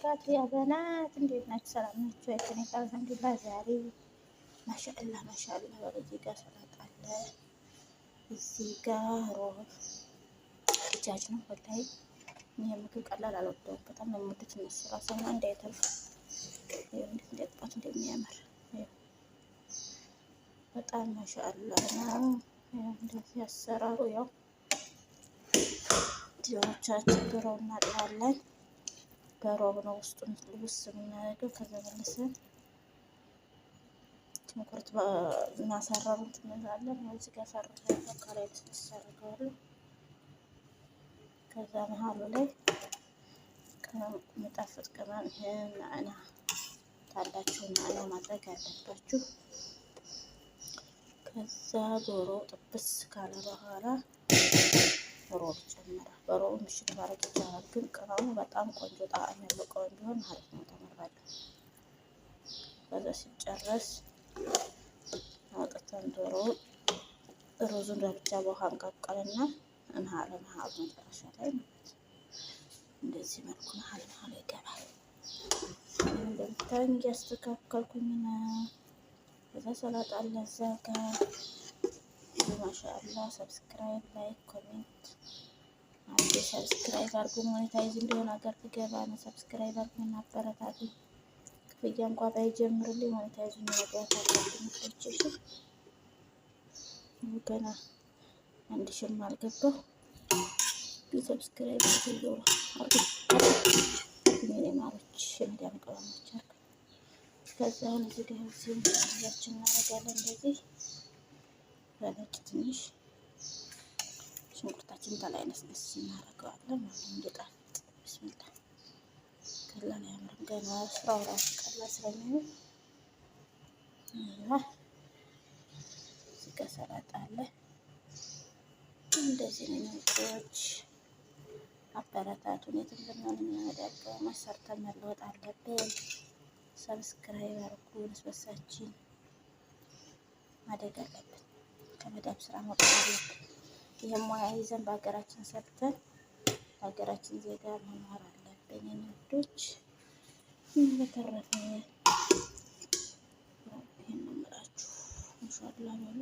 وبركاته። يا بنات እንዴት ናችሁ? ሰላም ናችሁ? እኔ الحمد لله። ዛሬ ማሻአላህ ማሻአላህ እዚህ ጋር ሰላጣ አለ፣ እዚህ ጋር ሮብ دجاج ነው። والله ይሄ ምግብ ቀላል አልወደውም። በጣም ነው የምወዱት እነሱ ራሱ እንዳይተርፍ እንዴት እንደጥፋት እንደሚያምር በጣም ማሻአላህ ነው። እንደዚህ አሰራሩ ያው ዶሮቻችን ዶሮ እናጥባለን። በሮብ ነው ውስጡን ልብስ የምናደርገው። ከዛ መልሰን ሽንኩርት እናሳረሩ እንላለን። እዚህ ጋር ሳርሬ ከላይ ልስልስ አደርገዋለሁ። ከዛ መሀሉ ላይ ቅመም የሚጣፍጥ ቅመም ይሄን ናዕና ታላችሁ ናዕና ማድረግ አለባችሁ። ከዛ ዶሮ ጥብስ ካለ በኋላ ሮብ ይጨመራል። በሮብ ምሽት ማድረግ ይቻላል፣ ግን ቅመሙ በጣም ቆንጆ ጣዕም ያለው ቅመም ቢሆን አሪፍ ነው፣ ተመራጭ ነው። ከዛ ሲጨረስ አውጥተን ዶሮ ሩዙን ለብቻ በውሃ እንቀቅልና መሀል መሀል መጨረሻ ላይ ማለት እንደዚህ መልኩ መሀል መሀል ይገባል። እንደምታዩኝ እያስተካከልኩኝ ነው። ከዛ ሰላጣ አለ እዛ ጋር ማሻአላ። Subscribe፣ like፣ comment አድርጉ። Subscribe አድርጉ። Monetize እንዲሆን ሀገር ትገባ ነው። Subscribe አድርጉ እና አበረታቱ። ክፍያ እንኳ ባይጀምርልኝ monetize መግባት አለብኝ። እሺ ገና 1000ም አልገባሁ። Subscribe አድርጉ አድርጉ የኔ ማሮች፣ የመዳም ቅመሞች አድርጉ። ከዛ አሁን እዚህ ጋር እዚህ እናደርጋለን እንደዚህ በነጭ ትንሽ ሽንኩርታችን ተላይ ነስነስ እናደርገዋለን ማለት ነው። እንዲጣፍጥ ብስሚላ። ቀላል አያምርም። ገና ስራው ራሱ ቀላል ስለሚሆን እዚህ ጋር ሰላጣ አለ። እንደዚህ ነው ውዶች፣ አበረታቱን። የትም ብንሆን የምንወዳደው ሰርተን መለወጥ አለብን። Subscribe አድርጉ። እርስ ማደግ አለብን። ከመዳብ ስራ መውጣት አለብን። ይህም ሙያ ይዘን በሀገራችን ሰርተን በሀገራችን ዜጋ መኖር አለብን። የኔ ውዶች፣ በተረፈ ይህን ነው የምላችሁ። ማሻአላህ በሉ።